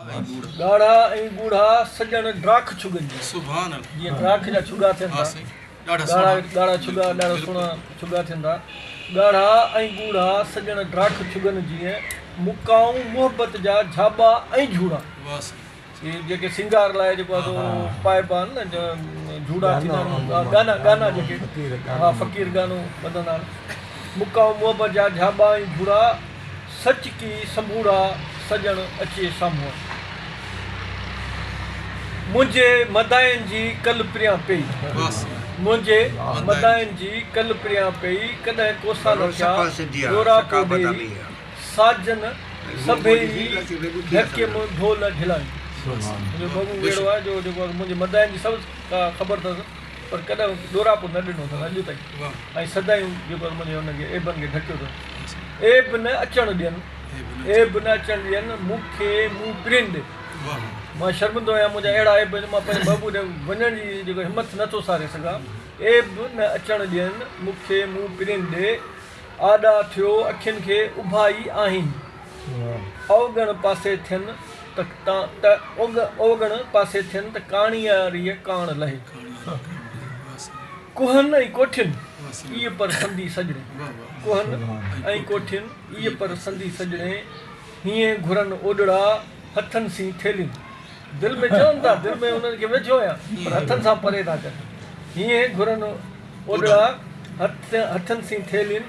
ڳاڙها ۽ ڳوڙها سڄڻ ڊاک ڇڳن جي. سبحان الله. جيئن ڊاک جا ڇڳا ٿين ها ٿا. سائين ڏاڍا ڳاڙها سهڻا. ڳاڙها ڇڳا ڏاڍا سهڻا ڇڳا ٿين ٿا. ڳاڙها ۽ ڳوڙها سڄڻ ڊاک ڇڳن جيئن مڪائون محبت جا جهاٻا ۽ جهوڙا. واهه سائين. اهي جيڪي سينگار لاء جيڪو آهي سو پائبا آهن نه جهوڙا ٿيندا آهن ڳانا ڳانا جيڪي ها فقير ڳانو ٻڌندا آهن. مڪائون محبت جا جهاٻا ۽ جهوڙا سچ ڪي سنڀوڙا سڄڻ اچي سامهون. منهنجي مدائن جي ڪل پريان پئي. منهنجي مدائن جي ڪل پريان پئي ڪڏهن ڪوسا نه ٿيا ڏوراپو ڏيئي ساجن سڀيئي ڍڪيم ڍول ڍلائين. منهنجو محبوب اهڙو آهي جو جيڪو منهنجي مدائن جي سڀ ڪا خبر اٿس پر ڪڏهن ڏوراپو نه ڏنو اٿس اڄ تائين ۽ سدائين جيڪو منهنجي ان کي عيبن کي ڍڪيو اٿس. عيب نه اچڻ ڏين، عيب نه اچڻ ڏين، مون کي مون پرين ڏي. مان شرمندو آهيان، منهنجا اهڙا عيب آهن، مان پنهنجي محبوب ڏي وڃڻ جي جيڪو همٿ نه ٿو ساري سگهان. عيب نه اچڻ ڏين، مون کي مون پرين ڏي. آڏا ٿيو اکين کي اڀا ئي آهين. اوڳڻ پاسي ٿين ته ته اوڳڻ پاسي ٿين ته ڪاڻياريء ڪاڻ لهي. ڪوهن ۽ ڪوٺين ايء پر سندي سڄڻي. ڪوهن ۽ ڪوٺين ايء پر سندي سڄڻي. هيئن گهرن اوڏڙا هٿن سين ٿيلهين. دل ۾ چون ٿا، دل ۾ انهن کي ويجهو آهيان، پر هٿن سان پري ٿا ڪن. هيئن گهرن اوڏڙا هٿن سين ٿيلهين.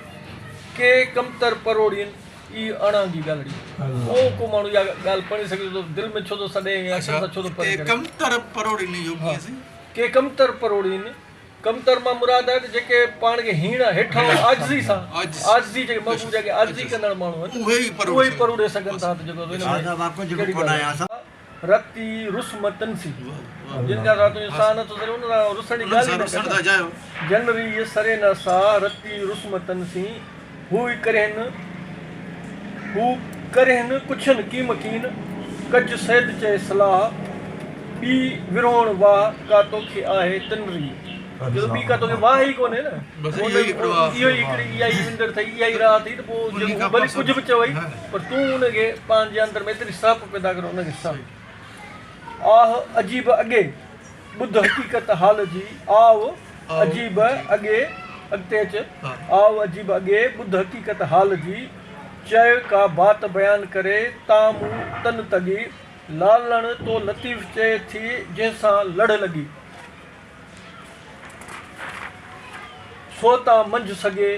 ڪي ڪمتر پروڙين اي اڻانگي ڳالهڙي. ڪو ڪو ماڻهو اها ڳالهه پڙهي سگهي ٿو ته دل ۾ ڇو ٿو سڏي ۽ اکين سان ڇو ٿو پري ڪري. ڪمتر پروڙين اهو ڪيئن سائين؟ ڪي ڪمتر پروڙين، ڪمتر مان مراد آهي ته جيڪي پاڻ کي هيڻا، هيٺان عاجزي سان، عاجزي جيڪي محبوب جا عاجزي ڪندڙ ماڻهو آهن، اهي ئي پروڙي سگهن ٿا ته جيڪو ان ۾ ڪهڙي ڳالهه آهي. رتي رسم تنسي، جن کان سواء تنهنجو ساهه نٿو سري، انهن سان رسڻ جي ڳالهه ئي نه ڪر. جن ريء سري نه ساهه، رتي رسم تنسي، هو ئي ڪرهن، هو ڪرهن ڪڇن ڪيم ڪين، ڪج سيد چئي صلاح، ٻي ورهوڻ واهه ڪا توکي آهي تن ريء. جو ٻي ڪا توکي واهه ئي ڪونهي نه، اهو ئي هڪڙي اها ئي وندر اٿئي، اها ئي راهه اٿئي ته پوء جيڪو هو ڀلي ڪجهه به چوئي پر تون ان کي پنهنجي اندر ۾ ايتري سهپ پيدا ڪري ان کي سهه. آهه عجيب اڳي، ٻڌ حقيقت حال جي، آء عجيب اڳي، اڳتي اچ، آء عجيب اڳي، ٻڌ حقيقت حال جي، چئه ڪا بات بيان ڪري، تان مون تن تڳي، لالڻ تو لطيف چئي ٿي، جنهن سان لڙهه لڳي. سو تان منجهه سگهي،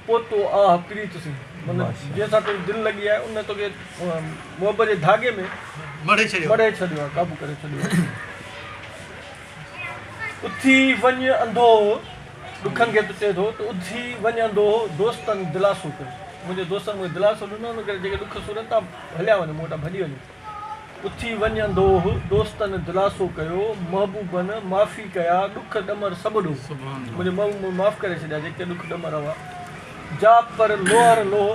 پوتو آهه پريت سين. معنيٰ جنهن سان تنهنجي دل لڳي آهي، ان توکي محبت جي ڌاڳي ۾ مڙهي ڇڏيو آهي، قابو ڪري ڇڏيو آهي. اٿي وڃ انڌوهه، ڏکن کي چئي ٿو ته اٿي وڃ انڌوهه، دوستن دلاسو ڪيو. منهنجي دوستن مون کي دلاسو ڏنو، ان ڪري جيڪي ڏک سور آهن تان هليا وڃو، مون وٽان ڀڄي وڃو. اٿي وڃ انڌوهه، دوستن دلاسو ڪيو، محبوبن معافي ڪيا، ڏک ڏمر سڀ ڏوهه. منهنجي محبوب مون معاف ڪري ڇڏيا، جيڪي ڏک ڏمر هئا. جا پر لوهر لوهه،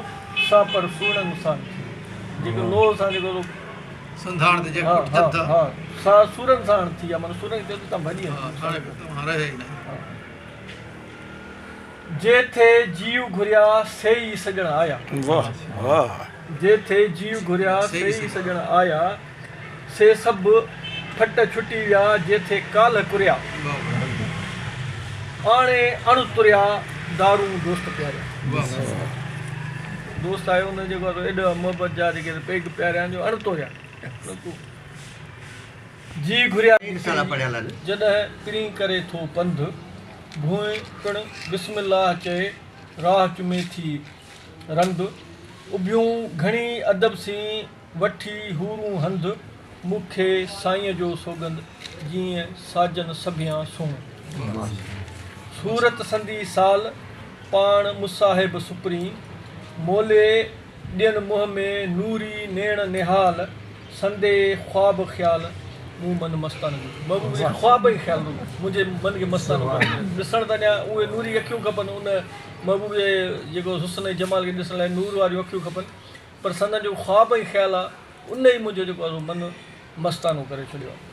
سا پر سوڻن سان ٿي. جيڪو لوهه سان جيڪو. سنڌاڻ تي جيڪي ڪٽجن ٿا. ها سا سورن ساڻ ٿي آ، معنيٰ سورن کي چئي ٿو تان ڀڄي وڃ. هاڻي توهان رهيا ئي ناهيو. جي ٿي جيء گهريا سي ئي سڄڻ آيا. واھ واھ. جي ٿي جيء گهريا سي ئي سڄڻ آيا. سي سڀ ڦٽ ڇٽي ويا جي ٿي ڪالهه ڪريا. آڻي اڻ تريا دارون دوست پياريا. دوست آيو ان جيڪو آهي سو ايڏا محبت جا جيڪي پيگ پياريا جو اڻ توريا. جي گهريا جڏهن پرين ڪري ٿو پنڌ. ڀونء پڻ بسم الله چئي راهه چمي ٿي رند. اڀيون گهڻي ادب سين وٺي حورون هنڌ، مون کي سائينء جو سوڳنڌ، جيئن ساجن سڀيان سهڻو. صورت سندي سال، پاڻ مصاحب سپرين، مولي ڏين منهن ۾ نوري نيڻ نهال، سندي خواب خيال، مون من مستانو ڪيو. محبوب جي خواب ۽ خيال منهنجي من کي مستانو ڪري ڇڏيو. ڏسڻ ته اڃا اهي نوري اکيون کپن، ان محبوب جي جيڪو حسن ۽ جمال کي ڏسڻ لاء نور واريون اکيون کپن. پر سندن جيڪو خواب ۽ خيال آ، ان ئي منهنجو جيڪو آ سو من مستانو ڪري ڇڏيو آ.